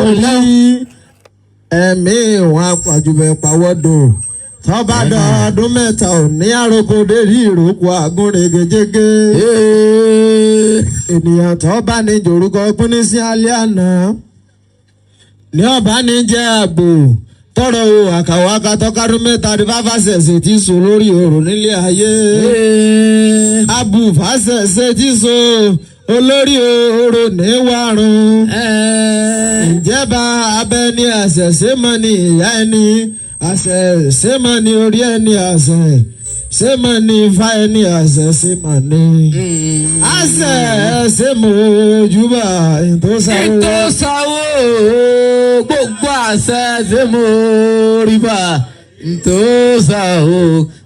Orí ẹ̀mí ìwọ̀n apàjùbẹ̀ pàwọ́dò tọ́ba dọ́ọdún mẹ́ta ò ní àròkọ dérí ìrókò àgúnrégejége. Ènìyàn tọ́ba ní jòrúkọ pín ní sí alẹ́ àná ní ọba ní jẹ́ àgbò tọrọ o àkàwọ́ akatọ́kadún mẹ́ta ní fáfàṣẹ̀ṣẹ̀ tí so lórí òrùn nílé ayé. Abu fàṣẹ̀ṣẹ̀ tí so olórí òrò ní wàrùn. Ǹjẹ́ bá abẹ ní àṣẹ̀ṣẹ̀ mọ́ ni ìyá ẹni àṣẹ̀ṣẹ̀ mọ́ ni orí ẹni àṣẹ̀ṣẹ̀ mọ́ ni ifá ẹni àṣẹ̀ṣẹ̀ mọ́ ni. Àṣẹ̀ṣẹ̀ mọ́ ojúbà ìtòsàwò. Ìtòsàwò gbogbo àṣẹ ṣe mo rí bá ìtòsàwò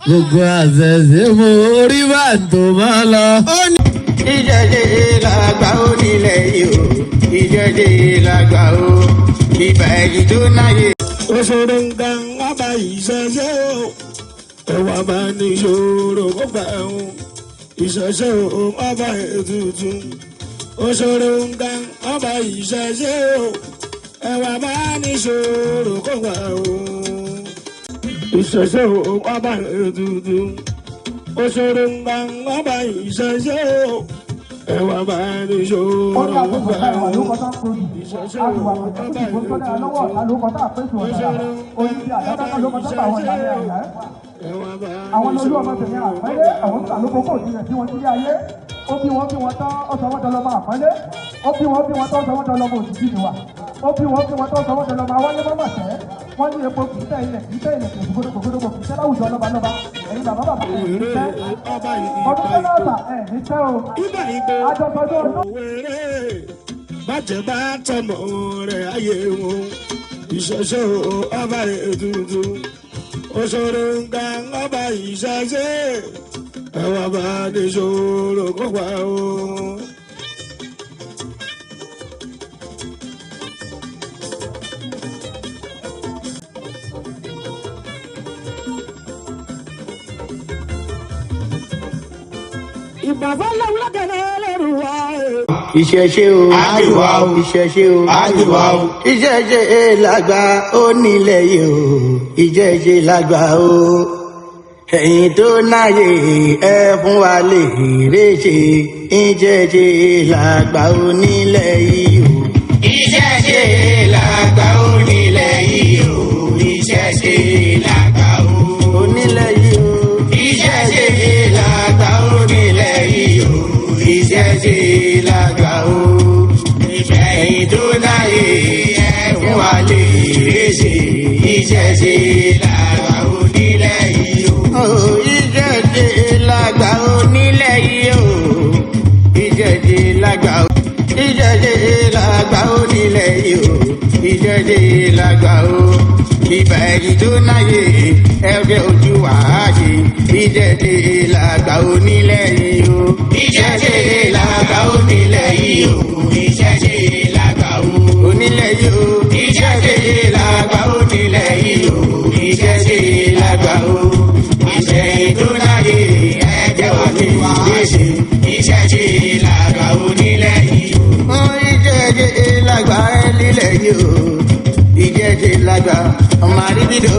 gbogbo àṣẹ ṣe mo rí bá tó máa lọ. Ìṣẹ̀ṣe làgbà ó nílẹ̀ yìí o, ìṣẹ̀ṣe làgbà ó, ìbà ẹ̀yìn tó náyè. Òṣèré nǹkan ọba ìṣẹ̀ṣe o, ẹwà bá ní ìṣòro kó gbà ń ìṣẹ̀ṣe o, ọba ètùtù. Òṣèré nǹkan ọba ìṣẹ̀ṣe o, ẹwà bá ní ìṣòro kó gbà ń ìṣẹ̀ṣe o, ọba ètùtù. Òṣèré nǹkan ọba ìṣẹ̀ṣe o, ẹwà bá ní ìṣòro kó gbà ń ìṣẹ̀ṣe o, ọba ètùtù. Àwọn olú ọmọ tèmi àpẹẹrẹ àwọn tó àlókò kò tilẹ̀ bí wọ́n sílé ayé. Ó bí wọ́n bí wọ́n tán, ó sọ wọ́n dọlọ́mọ àpọ́nlé. Ó bí wọ́n bí wọ́n tán, ó sọ wọ́n dọlọ́mọ òjijì nìwà. Ó bí wọ́n bí wọ́n tán, ó sọ wọ́n dọlọ́mọ awáyé mọ́mọ́ tẹ́. Wọ́n ní epo kì í tẹ́ ilẹ̀, kì í tẹ́ ilẹ̀, kì í gbódógbò, kì í tẹ́ láwùjọ lọ́balọ́ba. Ẹ̀yin bàbá bàbá ẹ̀ ní tẹ́. Ọdún tó náà bà ẹ̀ ní tẹ́ o. Àjọṣọdún ọdún. Bàjẹ́ bá tọmọ rẹ̀ ayé wọn, ìṣẹ̀ṣe o, ọba ètùtù. Òṣèré nǹkan ọba ìṣẹ̀ṣe, ẹwà bá ní ṣòro kó pa o. Ìbàfọ́ lọ́wọ́lọ́gẹ̀rẹ́ lẹ́rù wá. Ìṣẹ̀ṣe o, Àjùwà o. Ìṣẹ̀ṣe o, Àjùwà o. Ìṣẹ̀ṣe làgbà ó nílẹ̀ yìí o, ìṣẹ̀ṣe làgbà o. Ẹ̀yin tó náyè ẹ fún wa lè rè ṣe, ìṣẹ̀ṣe làgbà ó nílẹ̀ yìí o. Ìṣẹ̀ṣe làgbà ó nílẹ̀ yìí o, ìṣẹ̀ṣe làgbà ó. Onílẹ̀ yìí o. Ìṣẹ̀ṣe làgbà ó nílẹ̀ yìí o, ìṣẹ̀ṣe làgbà ó. Ẹ̀yin tó náyè ẹ fún wa lè rè ṣe, ìṣẹ̀ṣe làgbà ó nílẹ̀ yìí o. Ìṣẹ̀ṣe làgbà ó nílẹ̀ yìí o, ìṣẹ̀ṣe làgbà ó. Ìṣẹ̀ṣe làgbà ó nílẹ̀ yìí o, ìṣẹ̀ṣe làgbà ó. Ìbà ẹ̀yìn tó náyè ẹgbẹ́ ojú wa ṣe, ìṣẹ̀ṣe làgbà ó nílẹ̀ yìí o. Ìṣẹ̀ṣe làgbà ó nílẹ̀ yìí o, ìṣẹ̀ṣe làgbà ó. Onílẹ̀ yìí o. Ìṣẹ̀ṣe làgbà ó nílẹ̀ yìí o, ìṣẹ̀ṣe làgbà ó. Ìṣẹ̀yìn tó láyé ẹ̀jẹ̀ wà ní ìṣe, ìṣẹ̀ṣe làgbà ó nílẹ̀ yìí o. Ìṣẹ̀ṣe làgbà ẹ nílẹ̀ yìí o, ìṣẹ̀ṣe làgbà ọmọ àríbídò.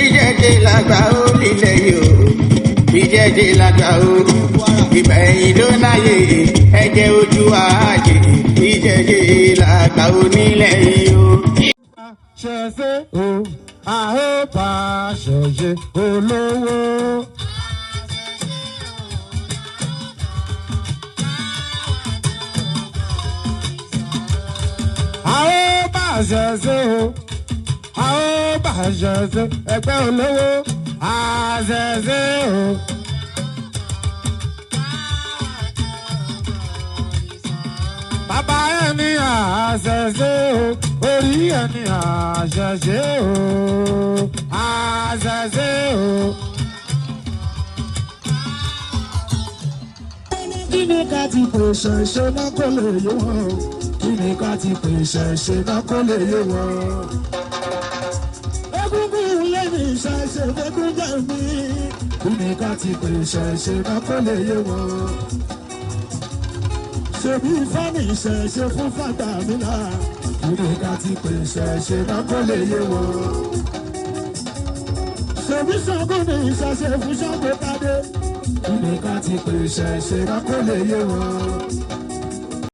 Ìṣẹ̀ṣe làgbà ó nílẹ̀ yìí o, ìṣẹ̀ṣe làgbà ó. Ìbà ẹ̀yìn ló náyè ẹ̀jẹ̀ ojú àjè, ìṣẹ̀ṣe làgbà ó nílẹ̀ yìí o. Ṣẹ̀ṣẹ̀ o, àhóbá ṣẹ̀ṣẹ̀ olówó. Àhóbá ṣẹ̀ṣẹ̀ o, àhóbá ṣẹ̀ṣẹ̀ ẹgbẹ́ olówó, àṣẹ̀ṣẹ̀ o. Bàbá ẹni àṣẹ̀ṣẹ̀ o, orí ẹni àṣẹ̀ṣẹ̀ o, àṣẹ̀ṣẹ̀ o. Kí ni ká ti pèsè ṣe náà kó lè yé wọn o? Kí ni ká ti pèsè ṣe náà kó lè yé wọn? Egúngún lẹ́nu ìṣẹ̀ṣe fẹ́gún jẹ́ mi. Kí ni ká ti pèsè ṣe náà kó lè yé wọn? Ṣèbí ifá ní ìṣẹ̀ṣe fún fàgbà mi náà. Ibi ká ti pè ìṣẹ̀ṣe náà kó lè yé wọn. Ṣèbí Ṣàngó ni ìṣẹ̀ṣe fún Ṣàngó Tádé. Ibi ká ti pè ìṣẹ̀ṣe náà kó lè yé wọn.